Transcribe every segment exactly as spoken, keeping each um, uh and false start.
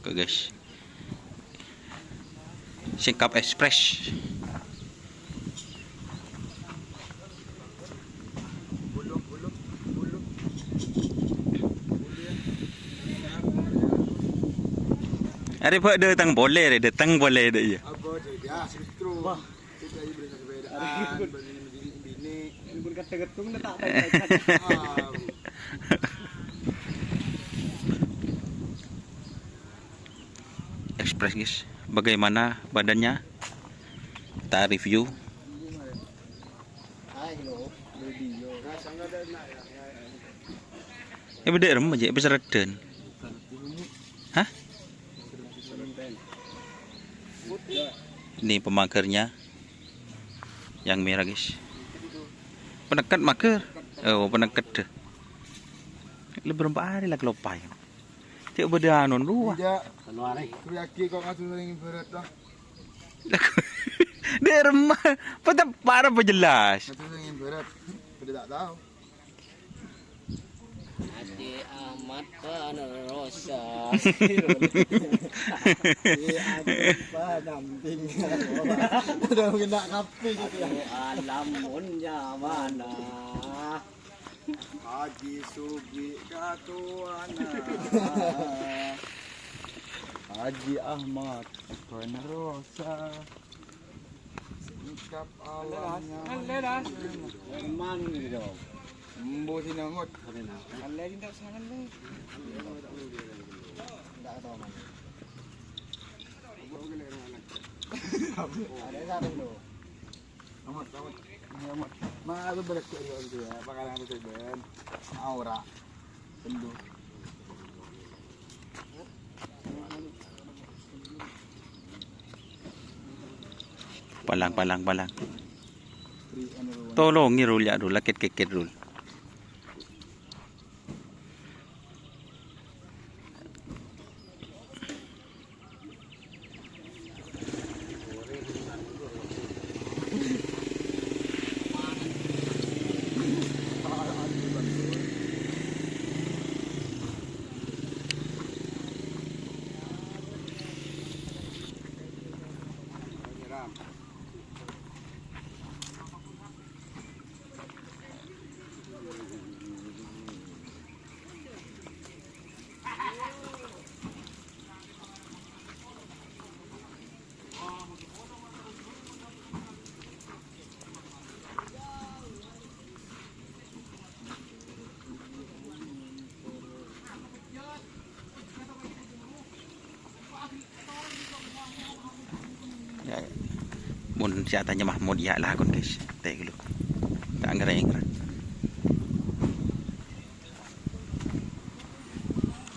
Oke, guys. Singkap Express. Arè bâ' dâteng polè, arè dâteng polè dâ' iyâ. Kita aja beli sepedaan, beli bini, bini. Ini pun kadang-kadang udah tak baik-baik. Ah, Bu. Express, guys. Bagaimana badannya? Kita review. Eh, bâdâ rem aja, apa seredan? Hah? Ini pemagernya yang merah, guys. Peneket mager. Oh, peneket deh. Lu berempat hari lagi lupa ya. Cek bâdâ anu, lupa. Tidak. Anu aneh. Kuyaki kok ngadu sering berat lah. Dek remah, apa tak parah apa jelas? Ngadu sering berat. Tidak tahu. Ati Ahmad Panerosa. Ati Ahmad Panamping. Udah kena kapi gitu ya. Alam munnya mana? Haji Sugi katowana. Haji Ahmad Panerosa. Sikap alamnya. Mana ini dong? Embo sini ngot. Ada satu loh. Amat, amat. Ini amat. Mah, lu balik ke dia gitu ya. Pakanan itu, Ben. Aura. Tentu. Palang, palang, palang. Tolong ngiru lihat dulu, lakit kekit dulu. Ya, mon sè atanya Mahmud, ya, lakon, guys. Tè ghâllu. Ta' ngerèng ra.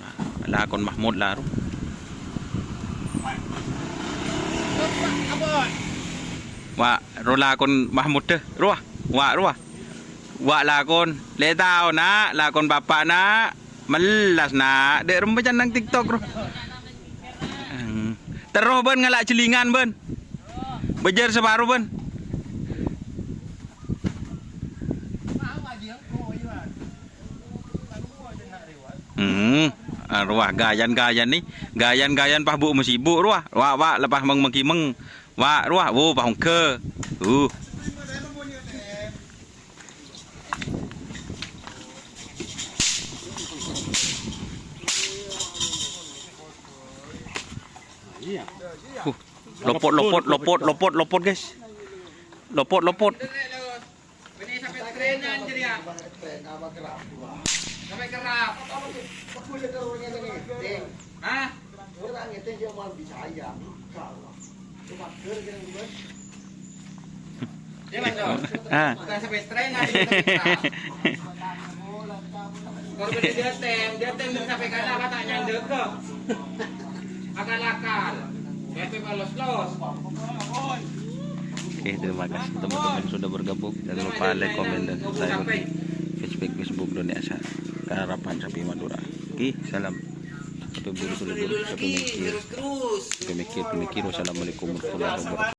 Nah, lakon Mahmud la, ro. Wa', ro lakon Mahmud dâ, ro. Wa', ro. Wa' lakon. Lè tao, na', lakon bapa', na'. Mellas, na'. Dâ' remma can nang TikTok, ro. Hmm. Terro, bân, ngala' jhâlingan, bân. Bâjâr saparo, bân. Hmm. Ah, rowa, gayan-gayan ni. Gayan-gayan pas bu' masibu', rowa. Wa', wa', lepas meng-, mengkimeng. Wa', rowa, wo, pas ongghâ. Uh. Iya. Uh, lopot, lopot, lopot, lopot, lopot, guys. Lopot, lopot. Hah? Iya, Mas, Om. Ah. Bukan sampai streng, nggak ada yang streng. Kalau beda dia tem, dia tem sampai kalah, apa tak nyandek kok? Akal-akal. P P malos-los. Oke, terima kasih teman-teman sudah bergabung. Jangan lupa like, komen, dan subscribe di Facebook, Facebook Doni Asa. Harapan Sapi Madura. Oke, salam. Sapi buru, sapi buru, sapi mikir. Sapi mikir, sapi mikir. Wassalamualaikum warahmatullahi wabarakatuh.